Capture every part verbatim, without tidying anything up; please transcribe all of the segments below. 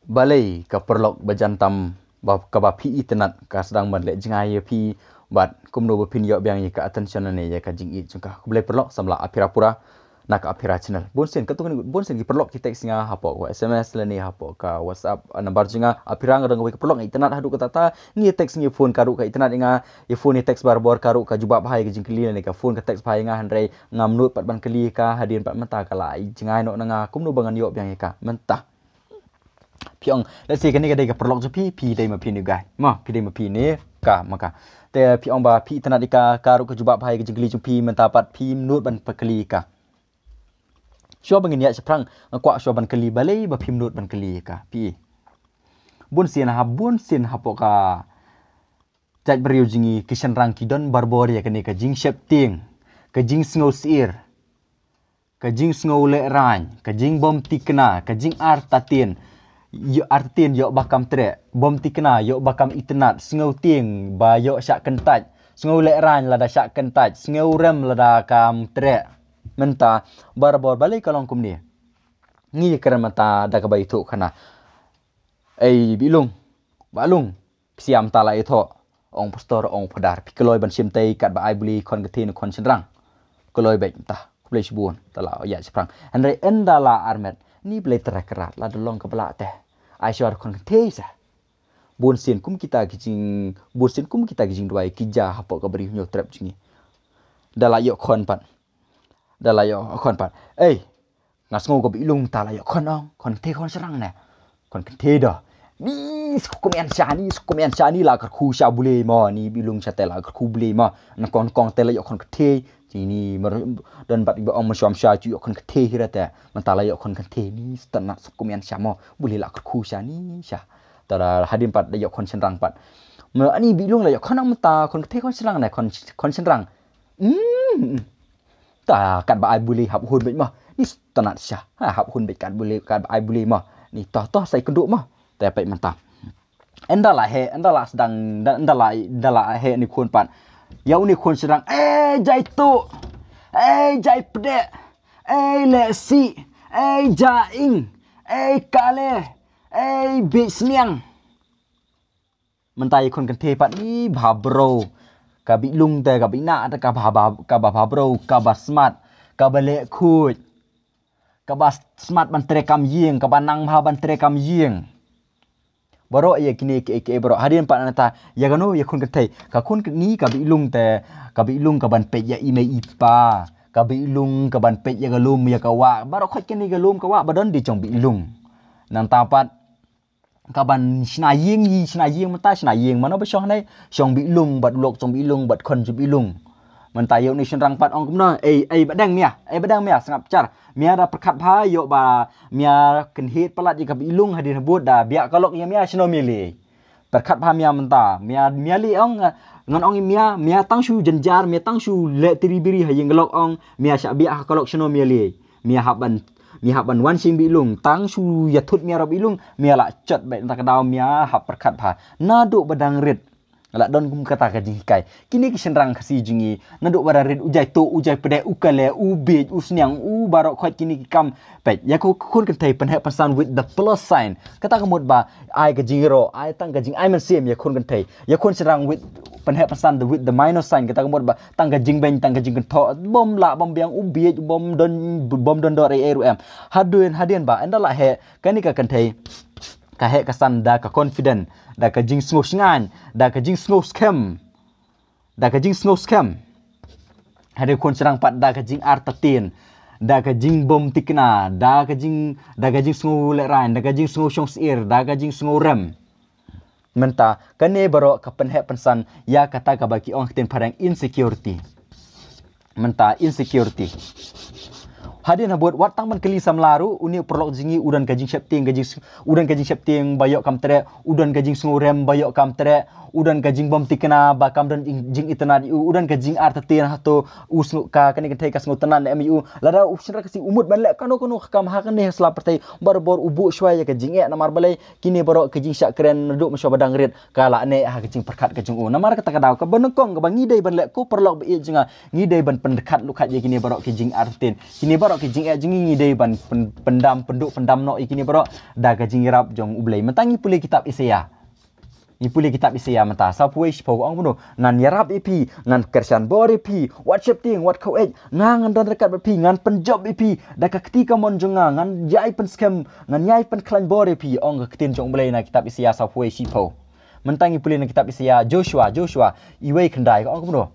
Balei ka paralok ba jan tam ba kaba phi itynnad ka sdang ban leh jngai ïa phi bad kumno ba phin ïoh biang ïa ka attention ne ïa ka jingïeit jong ka. Khublei paralok, samla ap hi pura na ka Ap hi channel. Bun sien katto katne, bun sien ki paralok ki text nga hapoh ka S M S lane hapoh ka WhatsApp, ah, number jong nga. Ap hi, nga dang wei ka paralok, nga itynnad haduh katta katta, ngi text ngi phone ka ruh ka itynnad ïa nga, ïa phone ïa text barabor ka ruh ka jubab bha ïa ka jingkylli lane ka phone ka text bha ïa nga, hynrei ngam nud pat ban kylli ka, hadien pat mynta ka la ïeit jngai noh na nga, kumno ba ngan ïoh biang ïa ka mynta. Phi ong, let's say kane ka dei ka paralok jong phi, phi dei ma phi ne guy. Ma, phi dei ma phi ne ka, ma ka. Te phi ong ba phi itynnad ïa ka, ka ruh ka jubab bha ïa ka jingkylli jong phi, mynta pat phim nud ban pynkylli ïa ka. Shuwa ba ngin ïaid shaphrang, nga kwah shuwa ban kylli, balei ba phim nud ban kylli ïa ka, phi. Bun sien ha, bun sien hapoh ka jaitbynriew jong ngi ki shynrang ki don barabor ïa kane ka jingsheptieng, ka jingsngew syier, ka jingsngew lehraiñ, ka jingbymthikna, ka jingartatien. Ïoh artatien ïoh ba kam treh, bymthikna ïoh ba kam itynnad, sngewtieng ba ïoh shah kyntait, sngew lehraiñ lada shah kyntait, sngewrem lada kam treh. Mynta barabor balei ka long kumne? Ngi kren mynta da kaba ithuh khana. Ei Bihlung, Bahlung, phi ïa mynta la ithuh. Ong pastor, ong phadar, phi kloi ban shim tei katba ai buli khon kynthei ne khon shynrang. Kloi beit mynta, khublei shibun, ta la ïaid shaphrang. Hynrei ynda la armet, ni balei trai krat, la da long kaba lah te. Ai shuwa khon kynthei sa. Bun sien kum kita ki jing, bun sien kum kita ki jingduwai ki jia hapoh ka bri Hynñiewtrep jong ngi. Da la ïoh khon pat. Da la ïoh khon pat. Ei, nga sngew ka Bihlung ta la ïoh khon ong, khon kynthei khon shynrang ne. Khon kynthei da. Ni skum ïan sha, ni skum ïan sha, ni la kyrkhu sha bule mo, ni Bihlung sha te la kyrkhu bule mo. Nyngkong nyngkong te la ïoh khon kynthei. Jingni mar don bad iba ong mynshuwa mynshuwa ju ïoh khon kynthei hi ra te. Mynta la ïoh khon kynthei, ni stan na skum ïan sha mo. Bule la kyrkhu sha ni sha. Ta la hadien pat da ïoh khon shynrang pat. Ma ani Bihlung la ïoh khon ong mynta khon kynthei khon shynrang ne, khon, khon shynrang. Hmm. Ta katba ai buli hap hun beit mo. Ni stan na sha. Ha, hap hun beit katba buli, katba ai buli mo. Ni toh toh sa ïakynduh mo. Te peit mynta. Ynda la heh, ynda la sdang, ynda, ynda la, ynda la heh ni khun pat. Ïa u ni khun shynrang, ei Jaitu, ei Jaipdeh, ei Lehsi, ei Jaing, ei Kale, ei Bieit Sniang. Mynta ïa khun kynthei pat ni bha bro. Ka Bihlung te, ka Bina te, ka bha, bha, ka bha, bha bro, ka ba smart, ka ba leh khuid. Ka ba smart ban trei kam ïing, ka ba nang bha ban trei kam ïing. Baroh ïa kine ki, ki, baroh. Hadien pat nangta, ïa kano ïa khun kynthei. Ka khun kynthei ka Bihlung te, ka Bihlung ka ban peit ïa i mei i pa. Ka Bihlung ka ban peit ïa ka lum ïa ka wah. Baroh khoit kine ka lum ka wah ba don dei jong Bihlung. Nangta pat, ka ban shna ïing, i shna ïing mynta, shna ïing mano ba shong hangne, shong Bihlung bad u lok jong Bihlung bad khun jong Bihlung. Mynta ïa u ni shynrang pat ong kumno, ei, ei Badeng Mia, ei Badeng Mia, sngap jar. Mia da pyrkhat bha ïoh ba Mia kynhied palat ïa ka Bihlung hadien habud da biah ka lok ïa Mia shano Mia lei. Pyrkhat bha Mia mynta, Mia, Mia lei ong, ngan ong ïa Mia, Mia tang shu jynjar, Mia tang shu leh tiri biri ha ïing ka lok ong, Mia shah biah ha ka lok shano Mia lei. Mia hap ban, Mia hap ban wan shim Bihlung, tang shu ïathut Mia ruh Bihlung, Mia la chot beit nangta ka daw Mia hap pyrkhat bha. Naduh ba dang rit. La don kum kata ka jinghikai. Kine ki shynrang Khasi jong ngi. Naduh ba dang rit u Jaitu, u Jaipdeh, u Kale, u Bieit, u Sniang, u baroh khoit kine ki kam. Peit, ïa ka khun kynthei pynheh pynsan with the plus sign. Kata ka mut ba, ai ka jingïaroh, ai tang ka jingai mynsiem ïa khun kynthei. Ïa khun shynrang with pynheh pynsan the with the minus sign. Kata ka mut ba, tang ka jingbeiñ, tang ka jingkynthoh. Bym lah, bym biang u Bieit, bym don, bym don dor ei ei ruh em. Hadien, hadien ba, ynda la heh, kane ka kynthei. Ka heh ka san da ka confident, da ka jingsngew shngaiñ, da ka jingsngew skhem, da ka jingsngew skhem. Hadien khun shynrang pat da ka jingartatien, da ka jingbymthikna, da ka jing, da ka jingsngew lehraiñ, da ka jingsngew shong syier, da ka jingsngew rem. Mynta, kane baroh ka pynheh pynsan, ïa kata kaba ki ong ha ktien phareng insecurity. Mynta insecurity. Hadien habud wat tang ban kylli samla ruh, une u paralok jong ngi u don ka jingsheptieng, ka jing, u don ka jingsheptieng ba ïoh kam treh, u don ka jingsngew rem ba ïoh kam treh, u don ka jingbymthikna ba kam don jing, jingitynnad ïa u, u don ka jingartatien hato u sngew ka kane ka kynthei ka sngew tynnad ne em ïa u. Lada u shynrang Khasi u mut ban leh kano kano ka kam ha kane ha sla pyrthei, barabor u buh shuwa ïa ka jingeh namar balei, kine baroh ka jingshah kren naduh mynshuwa ba dang rit ka la neh ha ka jingpyrkhat ka jong u. Namar kata ka daw kaba nyngkong kaba ngi dei ban leh ko paralok ba ïeit jong nga, ngi dei ban pynrkhat lukhat ïa kine baroh ki jingartatien. Kine baroh Ki jingeh jong ngi ngi dei ban pyn-, pyndam, pynduh pyndam noh ïa kine baroh da ka jingïarap jong U Blei. Mynta ngi pule kitab Isaïah. Ngi pule kitab Isaïah mynta. Sawphew wei shiphew ka ong kumno. Ngan ïarap ïa phi, ngan kyrshan bor ïa phi. Wat sheptieng, wat khaw ej. Nga ngan don ryngkat bad phi, ngan pynjop ïa phi. Da ka kti kamon jong nga, ngan ïai pynskhem, ngan ïai pynkhlaiñ bor ïa phi. Ong ka ktien jong U Blei na kitab Isaïah sawphew wei shiphew. Mynta ngi pule na kitab Isaïah, Joshua, Joshua, iwei khyndai ka ong kumno.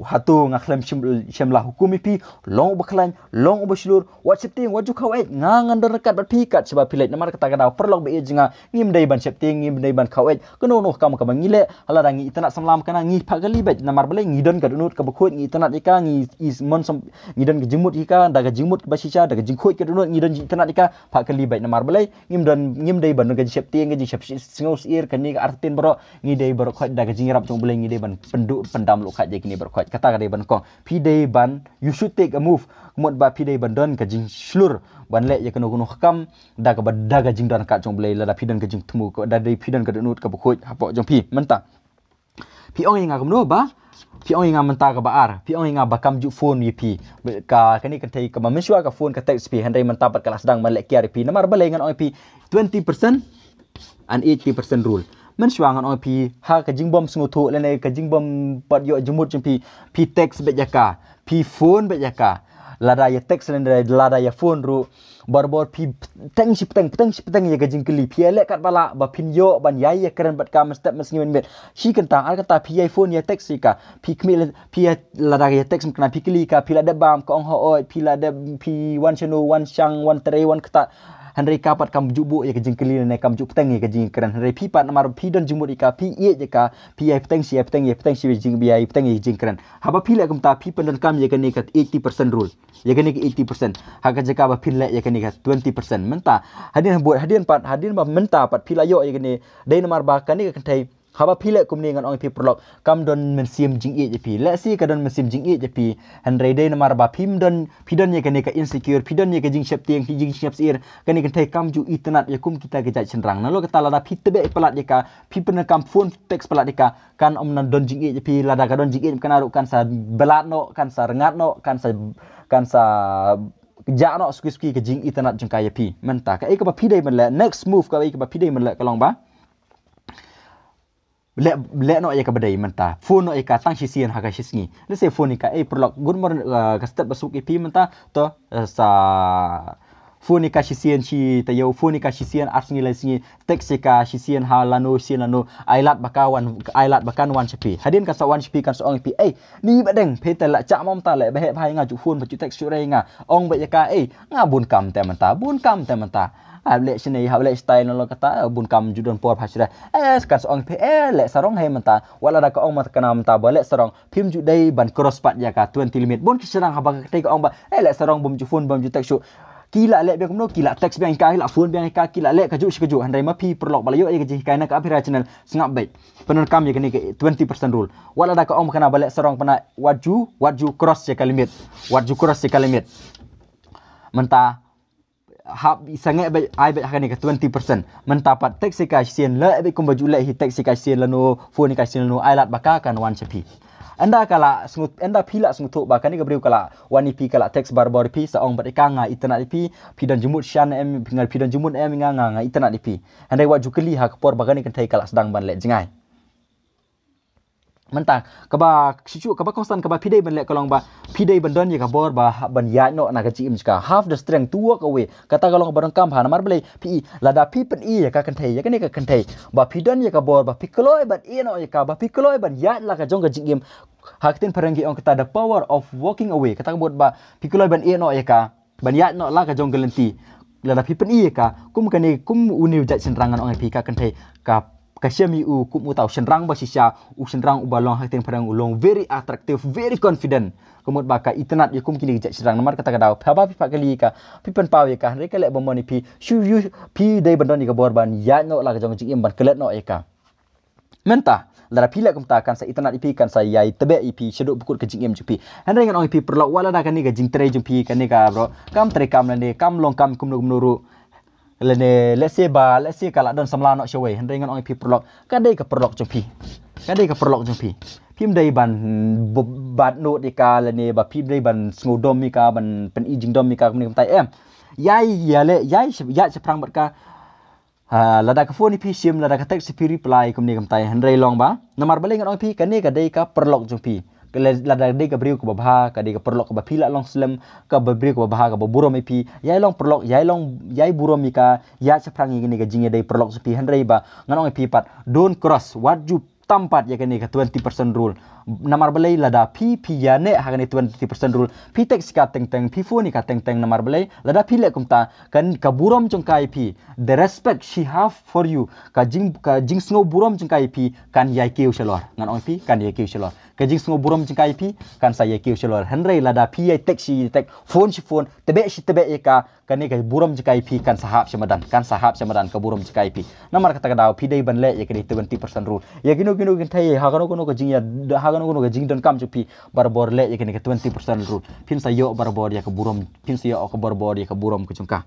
Hato nga khlem shym, shym la hukum ïa phi, long uba khlaiñ, long uba shlur, wat sheptieng, wat ju khaw ej, nga ngan don ryngkat bad phi kat shaba phi leit. Namar kata ka daw paralok ba ïeit jong nga, ngim dei ban sheptieng, ngim dei ban khaw ej. Kano kano ka kam kaba ngi leh, lada ngi itynnad samla ma kane, ngi phah kylli beit, namar balei ngi don ka dohnud kaba khuid, ngi itynnad ïa ka, ngi is mon sam, ngi don ka jingmut ïa ka, da ka jingmut kaba shisha, da ka jingkhuid ka dohnud, ngi don itynnad ïa ka, phah kylli beit, namar balei ngim don, ngim dei ban don ka jingsheptieng, ka jingshep sngew syiar, kane ka artatien baroh, ngi dei baroh khoit da ka jingïarap jong U Blei ngi dei ban pynduh pyndam lukhait ïa kine baroh khoit. Kata ka dei ban kong. Phi dei ban, you should take a move. Ka mut ba phi dei ban don ka jingshlur ban leh ïa kano kano ka kam da kaba da ka jingdon ka jong U Blei, lada phi don ka jingthmu, ka da dei phi don ka dohnud kaba khuid hapoh jong phi. Mynta phi ong ïa nga kumno ba, phi ong ïa nga mynta kaba ar, phi ong ïa nga ba kam ju phone ïa phi. Ka, kane ka kynthei kaba mynshuwa ka phone ka text phi, hynrei mynta pat ka la sdang ban leh kiar ïa phi. Namar balei ngan ong ïa phi twenty percent and eighty percent rule. Mynshuwa ngan ong ïa phi, ha ka jingbym sngewthuh lane ka jingbym pat ïoh jingmut jong phi, phi text beit ïa ka, phi phone beit ïa ka. Lada ïa text lane lada ïa phone ruh, barabor phi pteng shi pteng, pteng shi pteng ïa ka jingkylli. Phi ïa leh katba lah ba phin ïoh ban ïai ïakren bad ka mynstep mynsngi mynmiet. Shi kynta ar kynta phi ïai phone ïai text ïa ka, phi khmih leh, phi ïa, lada ïa text mynta phi kylli ka, phi la dep bam, ka ong hooid, phi la dep, phi wan shano, wan shang, wan trei, wan ktah. Hynrei ka pat kam ju buh ïa ka jingkylli ne kam ju pteng ïa ka jingkren. Hynrei phi pat namar phi don jingmut ïa ka, phi ïeit ïa ka, phi ïai pteng shi, ïai pteng, ïai pteng shi jing, ïai pteng ïa ka jingkren. Haba phi leh kumta phi pyndonkam ïa kane ka eighty percent rule. Ïa kane ka eighty percent. Ha ka jaka ba phin leh ïa kane ka twenty percent. Mynta hadien bud, hadien pat, hadien ba mynta pat phi la ïoh ïa kane, dei namar ba kane ka kynthei, haba phi leh kumne ngan ong ïa phi paralok, kam don mynsiem jingïeit ïa phi. Lehse ka don mynsiem jingïeit ïa phi, hynrei dei namar ba phim don, phi don ïa kane ka insecure, phi don ïa ka jingsheptieng, phi jingshep syiar. Kane ka kynthei kam ju itynnad ïa kum kita ki jait shynrang. Nalor kata lada phi tbeh palat ïa ka, phi pyndonkam phone text palat ïa ka, kan ym don jingïeit ïa phi. Lada ka don jingïeit ïa ka ruh kan sa byllad noh, kan sa rngat noh, kan sa, kan sa jah noh suki suki ka jingitynnad jong ka ïa phi. Mynta kaei kaba phi dei ban leh, next move kaei kaba phi dei ban leh ka long ba leh, leh noh ïa kaba dei mynta. Phone noh ïa ka tang shisien ha ka shisngi. Lehse phone ïa ka, "Ei paralok, good morning, uh, ka step ba suk ïa phi mynta." To, uh, sa phone ïa ka shisien shi taïew, phone ïa ka shisien ar sngi lai sngi, text ïa ka shisien ha lano shisien lano, ai lad ba ka wan, ai lad ba kan wan sha phi. Hadien kan sa wan sha phi kan sa ong ïa phi, "Ei, ni ba deng, phi te la chah mo mynta leh, ba heh bha ïa nga, ju phone ba ju text shuh re ïa nga." Ong ba ïa ka, "Ei, nga bun kam te mynta, bun kam te mynta." Hap leh shane, hap leh style nalor kata, bun kam ju don por pha shuh re. Eh, kan sa ong phi, eh, leh sarong hei mynta. Wat lada ka ong mynta kane mynta ba leh sarong, phim ju dei ban cross pat ïa ka twenty limit. Bun ki shynrang haba ka kynthei ka ong ba, eh, leh sarong bym ju phone, bym ju text shuh. Ki la leh biang kumno, ki la text biang ïa ka, ki la phone biang ïa ka, ki la leh kajuh shi kajuh. Hynrei ma phi paralok ba la ïoh ïa ka jinghikai na ka Abhira channel, sngap beit. Pyndonkam ïa kane ka twenty percent rule. Wat lada ka ong kane ba leh sarong, pynban wat ju, wat ju cross ïa ka limit. Wat ju cross ïa ka limit. Mynta hap sangeh beit, ai beit ha kane ka twenty percent. Mynta pat text ïa ka shisien, leh beit kumba ju leh hi, text ïa ka shisien lano, phone ïa ka shisien lano, ai lad ba ka kan wan sha phi. Ynda ka la sngewthuh, ynda phi la sngewthuh ba kane ka briew ka la wan ïa phi, ka la text barabor ïa phi, sa ong bad ïa ka, "Nga itynnad ïa phi, phi don jingmut shisha ne em, phi don jingmut ne em ïa nga, nga, nga itynnad ïa phi." Hynrei wat ju kylli ha ka por ba kane ka kynthei ka la sdang ban leh jngai. Mynta kaba shisha, kaba kongsan kaba phi dei ban leh ka long ba phi dei ban don ïa ka bor ba ha-, ban ïaid noh na ka jingim jong ka. Have the strength to walk away. Kata ka long kaba donkam bha, namar balei, phi i, lada phi pyni ïa ka kynthei, ïa kane ka kynthei, ba phi don ïa ka bor ba phi kloi ban ïeh noh ïa ka, ba phi kloi ban ïaid la ka jong ka jingim. Ha ka ktien phareng ki ong kata the power of walking away. Kata ka mut ba phi kloi ban ïeh noh ïa ka, ban ïaid noh la ka jong ka lynti. Lada phi pyni ïa ka, kum kane, kum une u jait shynrang ngan ong ïa phi, ka kynthei, ka, ka shem ïa u kum uta u shynrang ba shisha, u shynrang uba long ha ka ktien phareng u long very attractive, very confident. Ka mut ba ka itynnad ïa kum kine ki jait shynrang, namar kata ka daw, haba phi phah kylli ïa ka, phi pynpaw ïa ka, hynrei ka leh ba mon ïa phi, shu ïoh, phi dei ban don ïa ka bor ban ïaid noh la ka jong ka jingim, ban klet noh ïa ka. Mynta lada phi leh kumta kan sa itynnad ïa phi, kan sa ïai tbeh ïa phi shaduh ba kut ka jingim jong phi. Hynrei ngan ong ïa phi paralok, wat lada kane ka jingtrei jong phi, kane ka bro, kam trei kam lane kam long kam kumno kumno ruh, lane lehse ba, lehse ka la don samla noh shawei, hynrei ngan ong ïa phi paralok, ka dei ka paralok jong phi. Ka dei ka paralok jong phi. phim dei ban, mm, b-, bat not ïa ka lane ba phim dei ban sngewdom ïa ka, ban pyn-i jingdom ïa ka kumne kumtai, em. Ïai, ïa leh, ïai sh-, ïa shaphrang bad ka. Ha, lada ka phone ïa phi shim, lada ka text ïa phi reply kumne kumtai, hynrei long ba. Namar balei ngan ong ïa phi, kane ka dei ka paralok jong phi. Ka le-, lada dei ka briew kaba bha, ka dei ka paralok kaba phi lah long slem, kaba briew kaba bha, kaba burom ïa phi. Ïai long paralok, ïai long, ïai burom ïa ka, ïa shaphrang ïa kane ka jingïadei paralok jong phi, hynrei ba ngan ong ïa phi pat, don't cross, wat ju tam pat ïa kane ka twenty percent rule. Namar balei lada phi, phi ïaneh ha kane twenty percent rule, phi text ïa ka teng teng, phi phone ïa ka teng teng, namar balei lada phi leh kumta, kan ka burom jong ka ïa phi, the respect she have for you, ka jing, ka jingsngew burom jong ka ïa phi kan ïai kiew shalor. Ngan ong ïa phi, kan ïai kiew shalor. Ka jingsngew burom jong ka ïa phi kan sa ïai kiew shalor. Hynrei lada phi ïai text shi text, phone shi phone, tebeh shi tebeh ïa ka, kane ka burom jong ka ïa phi kan sa hap sha madan, kan sa hap sha madan ka burom jong ka ïa phi. Namar kata ka daw phi dei ban leh ïa kane twenty percent rule. Ïa kino kino kynthei, ha kano kano ka jingïa, ha kano kano ka jingdonkam jong phi, barabor leh ïa kane ka twenty percent rule. Phin sa ïoh barabor ïa ka burom, phin sa ïoh ka barabor ïa ka burom ka jong ka.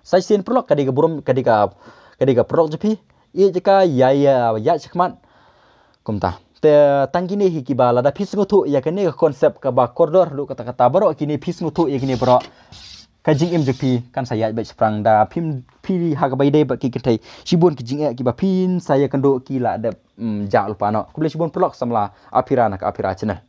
Sa shisien paralok, ka dei ka burom, ka dei ka, ka dei ka paralok jong phi. Ïeit ïa ka, ïa, ïa, ïa shakhmat. Kumta. Te tang kine hi kiba lada phi sngewthuh ïa kane ka concept kaba kordor haduh katta katta baroh kine, phi sngewthuh ïa kine baroh, ka jingim jong phi kan sa ïaid beit shaphrang. Da phim, phi ha kaba ïadei bad ki kynthei, shibun ki jingeh kiba phin sa ïakynduh ki la dep, mm, jah lypa noh. Khublei shibun paralok, samla ap hi ra na ka Ap hi ra channel.